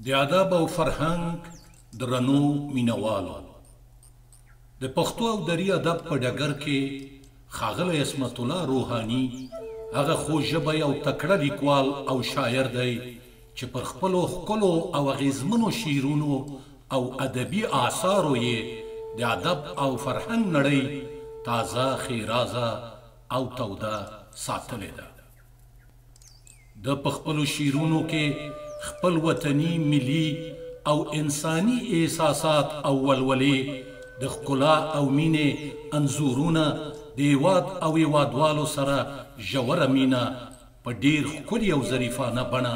د ادب او فرهنګ درنو مینوالو، د پښتو او دري ادب په ډګر کې ښاغلی عصمت الله روحاني هغه خوږ ژبی او تکړه لیکوال او شاعر دی چې پر خپلو ښکلو او اغېزمنو شعرونو او ادبي آثارو یې د ادب او فرهنګ نړۍ تازه، ښېرازه او توده ساتلې ده. ده په خپلو شعرونو کې خپل وطني، ملي او انساني احساسات او ولولې، د ښکلا او مینې انځورونه، د هېواد او هېوادوالو سره ژوره مینه په ډېر ښکلي او ظریفانه بڼه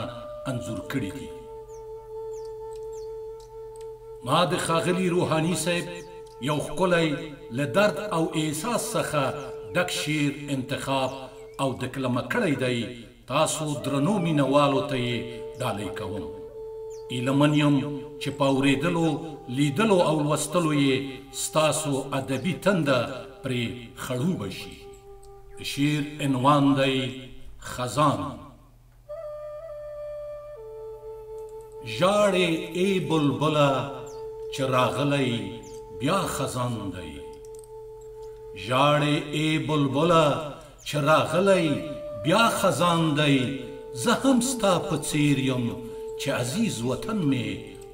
انځور کړي دي. ما د ښاغلي روحاني صیب یو ښکلی له درد او احساس څخه ډک شعر انتخاب او دکلمه کړی دی، تاسو درنو مینه والو ته یې ډالۍ کوم. هیله من یم چې په اورېدلو، لیدلو او لوستلو یې ستاسو ادبي تنده پرې خړوبه شي. د شعر عنوان دی خزان. ژاړې ای بلبله چې راغلی بیا خزان دی، ژاړې ای بلبله چې راغلی بیا خزان دی، زه هم ستا په څیر یم چې عزیز وطن مې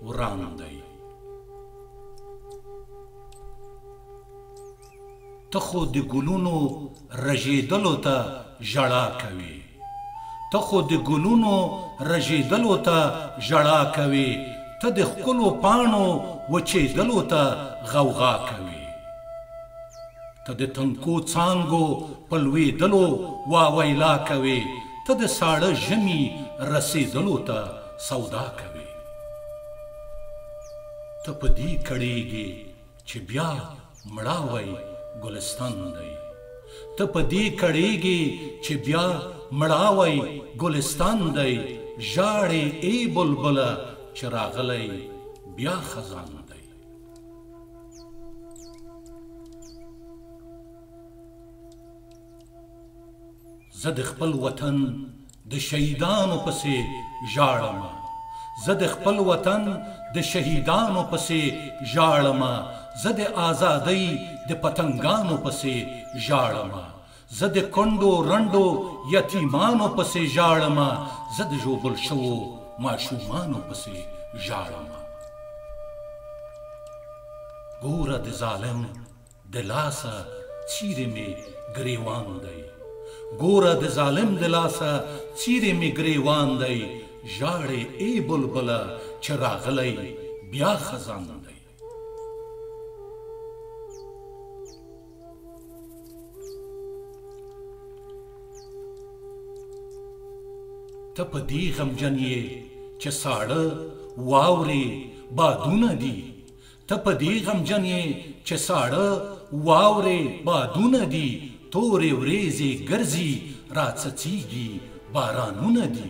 وران دی. ته خو د ګلونو رژېدلو ته ژړا کوې، ته خو د ګلونو رژېدلو ته ژړا کوې، ته د ښکلو پاڼو وچېدلو ته غوغا کوې، ته د تنکو څانګو په لوېدلو واویلا کوې، ته د ساړه ژمي رسېدلو ته سودا کوې. ته په دې کړېږې چې بیا مړاوی ګلستان دی، ته په دې کړېږې چې بیا مړاوی ګلستان دی، ژاړې ای بلبله چې راغلی بیا خزان دی. زه د خپل وطن د شهیدانو پسې ژاړم، زه د خپل وطن د شهیدانو پسې ژاړم، زه د ازادۍ د پتنګانو پسې ژاړم، زه د کونډو رنډو یتیمانو پسې ژاړم، زه د ژوبل شوو ماشومانو پسې ژاړم. ګوره د ظالم د لاسه څیرې مې ګریوان دی، ګوره د ظالم د لاسه څیرې مې ګریوان دی، ژاړې ای بلبله چې راغلی بیا خزان دی. ته په دې غمجن یې چې ساړه واورې بادونه دي، ته په دې غمجن یې چې ساړه واورې بادونه دي، تورې ورېځې ګرځي راڅڅېږي بارانونه دي،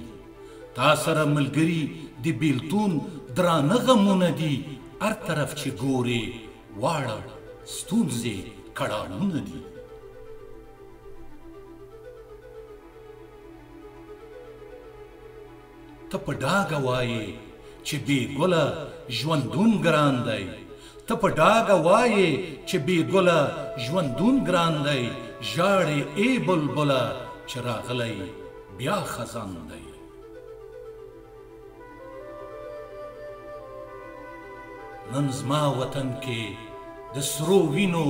تا سره ملګري د بیلتون درانه غمونه دي، هر طرف چې ګورې واړه ستونزې کړاوونه دي. ته په ډاګه وایې چې بې ګله ژوندون ګران دی، ته په ډاګه وایې چې بې ګله ژوندون ګران دی، ژاړې ای بلبله چې راغلی بیا خزان دی. نن زما وطن کې د سرو وینو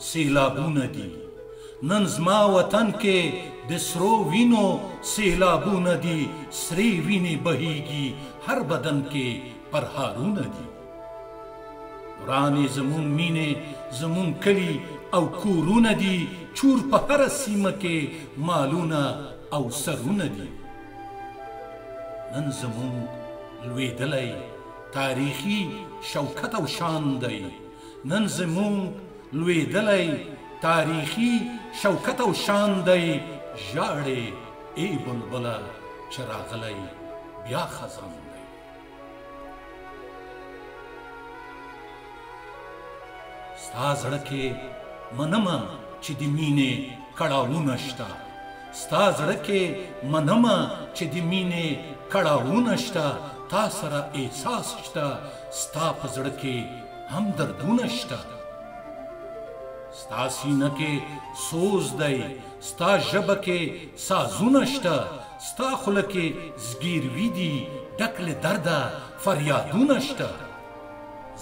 سیلابونه دي، نن زما وطن کې د سرو وینو سیلابونه دي، سرې وینې بهیږي هر بدن کې پرهارونه دي. ورانې زمونږ مینې زمونږ کلي او کورونه دي، چور په هره سیمه کې مالونه او سرونه دي. نن زمونږ لوېدلی تاریخي شوکت او شان دی، نن زمونږ لوېدلی تاریخي شوکت او شان دی، ژاړې ای بلبله چې راغلی بیا خزان دی. ستا زړه کې منمه چې د مینې کړاوونه شته، ستا زړه کې منمه چې د مینې کړاوونه شته، تا سره احساس شته، ستا په زړه کې هم دردونه شته. ستا سینه کې سوز دی، ستا ژبه کې سازونه شته، ستا خوله کې زګیروي دي، ډک له درده فریادونه شته.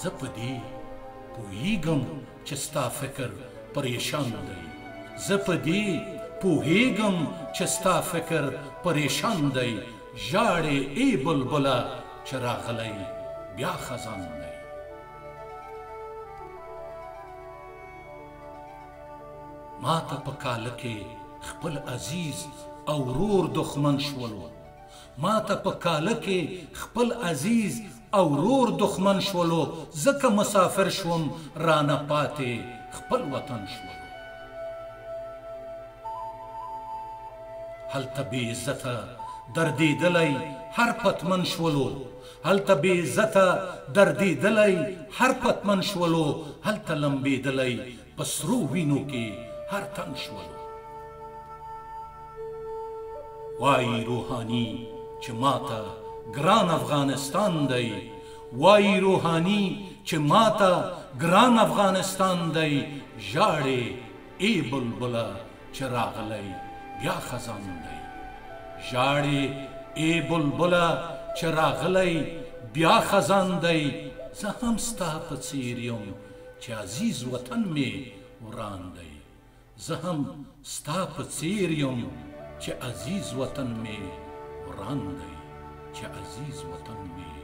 زه په دې پوهیږم چې ستا فکر پریشان دی، زه په دې پوهیږم چې ستا فکر پریشان دی. ژاړې ای بلبله چې راغلی بیا خزان دی. ما ته په کاله کې خپل عزیز او ورور دښمن شولو، ما ته په کاله کې خپل عزیز او ورور دښمن شولو، ځکه مسافر شوم رانه پاتې خپل وطن شولو. هلته بې عزته دردېدلی هر پتمن شولو، هلته بې عزته دردېدلی هر پتمن شولو، هلته لمبېدلی په سرو وینو کې هر تن شولو. وایي روحاني چې ماته ګران افغانستان دی، وایي روحاني چې ماته ګران افغانستان دی. ژاړې ای بلبله چې راغلی بیا خزان دی، ژاړې ای بلبله چې راغلی بیا خزان دی. زه هم ستا په څیر یم چې عزیز وطن مې وران دی، زه هم ستا په څیر یم چې عزیز وطن مې وران دی، چې عزیز وطن مې